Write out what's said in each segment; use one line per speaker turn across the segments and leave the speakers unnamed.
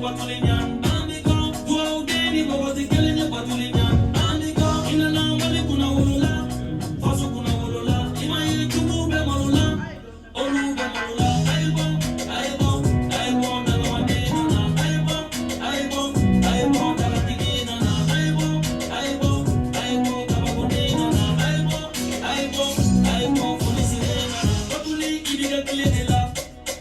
Batuli ɲa. An b'i kɔ, dugawuden ni mɔgɔ tɛ kelen ye Batuli ɲa. An b'i kɔ, i nana Mali kunna wolola, faso kunna wolola, i ma ye juguw bɛ malo la, olu bɛ malo la. A ye bɔ, a ye bɔ, a ye bɔ, dagamaden nana. A ye bɔ, a ye bɔ, a ye bɔ, dagatigi nana. A ye bɔ, a ye bɔ, a ye bɔ, kabakoden nana. A ye bɔ, a ye bɔ, a ye bɔ, fonisire nana. Batuli, i b'i ka tile de la,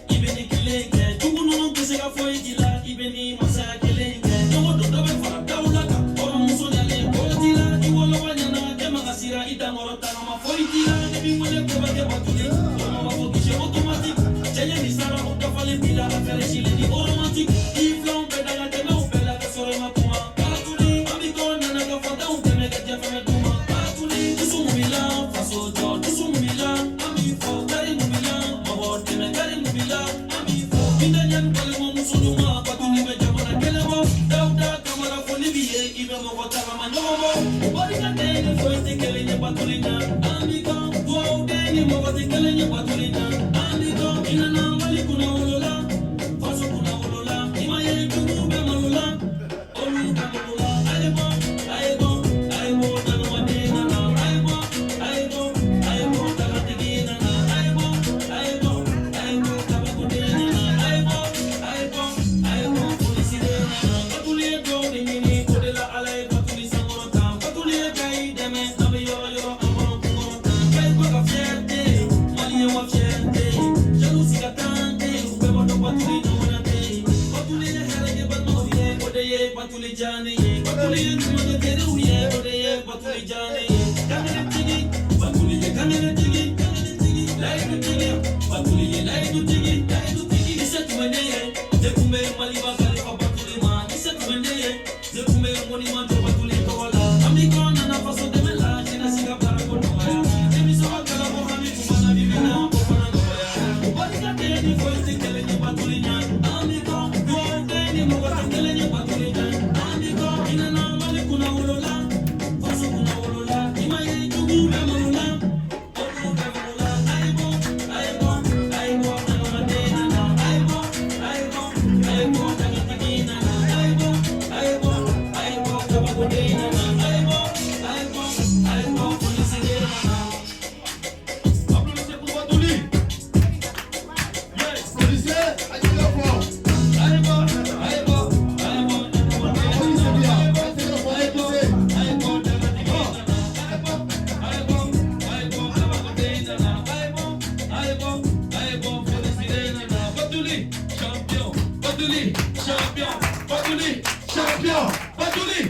i bɛ ni kile kɛ, jugu ninnu tɛ se ka foyi k'i la, i bɛ ni masaya kelen kɛ. Don o don dɔ bɛ fara dawula kan, hɔrɔnmuso ɲalen ko t'i la, i woloba ɲɛna, e ma ka sira, i dankɔrɔ tagama foyi t'i la. Ne b'i wele ko bɛ kɛ Batuli, o ma b'a fɔ guichet automatique, cɛɲɛ ni sara o dafalen b'i la, affaire silen ni romantique, i filanw bɛɛ da ka tɛmɛ u bɛɛ la ka sɔrɔ i ma kuma. Batuli, an b'i kɔ nana ka fantanw dɛmɛ ka diɲɛ fɛn bɛɛ d'u ma. Batuli, dusu mun b'i la, faso jɔ, dusu mun b'i la, an b'i fɔ, kari mun b'i la, mɔgɔ dɛmɛ, kari mun b'i la, an b'i fɔ. Binta ɲani balimamuso ɲuman, Batuli bɛ jamana kelen bɔ. Dawuda Kamara foli b'i ye, i bɛ mɔgɔ tagama ɲɔgɔn bɔ. Barika den ni foyi tɛ kelen ye Batuli ɲa. An b'i kɔ, dugawuden ni mɔgɔ tɛ kelen ye Batuli ɲa. An b'i kɔ, i nana Mali kunna wolola, faso kunna wolola, i ma ye juguw bɛ malo la, olu bɛ malo la. A ye bɔ, a ye bɔ, a ye bɔ, dagamaden nana. A ye bɔ, a ye bɔ, a ye bɔ, dagatigi nana. A ye bɔ, a ye bɔ, a ye bɔ, kabakoden nana. A ye bɔ, a ye bɔ, a ye bɔ, fonisire nana. Batuli ye duwawu de ɲini, o de la Ala ye Batuli sankɔrɔta. Batuli ye Kayi dɛmɛ, an bɛ yɔrɔ yɔrɔ an b'an kunkɔrɔta. Kayi ko ka fierté, maliyɛn wa fierté, jaloux siga t'an tɛ, u bɛɛ b'a dɔn Batuli ɲɔgɔnna tɛ yen. Batuli ye hɛrɛ kɛ balimaw ye, o de ye Batuli diya ne ye. Batuli ye ɲuman kɛ teriw ye, o de ye Batuli diya ne ye. Kangeletigi, Batuli ye kangeletigi, kangeletigi, layidutigi, Batuli ye layidutigi, layidutigi. Ni se tun bɛ ne ye, ne tun bɛ Maliba kalifa Batuli ma. Ni se tun bɛ ne ye, ne tun bɛ monument jɔ Batuli tɔgɔ la. An b'i kɔ nana faso dɛmɛ la, jeunesse ka baarako nɔgɔya. Denmisɛnw ka kalanko hami tun b'an na, bi bi in na o fana nɔgɔya. O barika tɛ ni foyi tɛ kelen ye Batuli ɲa. An b'i kɔ, dugawuden ni mɔgɔ tɛ kelen ye Batuli ɲa. An b'i kɔ, i nana Mali kunna wolola, faso kunna wolola, i ma ye juguw bɛ malo la, olu bɛ malo la. A ye bɔ, a ye bɔ, a ye bɔ, adamaden nana. A ye bɔ, a ye bɔ, a ye bɔ, dagatigi nana. A ye bɔ, a ye bɔ, a ye bɔ, kabakoden nana. A ye bɔ, a ye bɔ, a ye bɔ, fonisire nana.
Applaudissez pour Batuli. Yes.
Applaudissez, a tɛgɛ fɔ.
A ye bɔ, a ye bɔ, a ye bɔ,
Applaudissez bien. A tɛgɛ fɔ, applaudissez.
a ye bɔ, dagatigi nana. A ye bɔ, a ye bɔ, a ye bɔ, kabakoden nana. A ye bɔ, a ye bɔ, a ye bɔ, fonisire nana.
Batuli, champion. Batuli, champion. Batuli, champion. Batuli.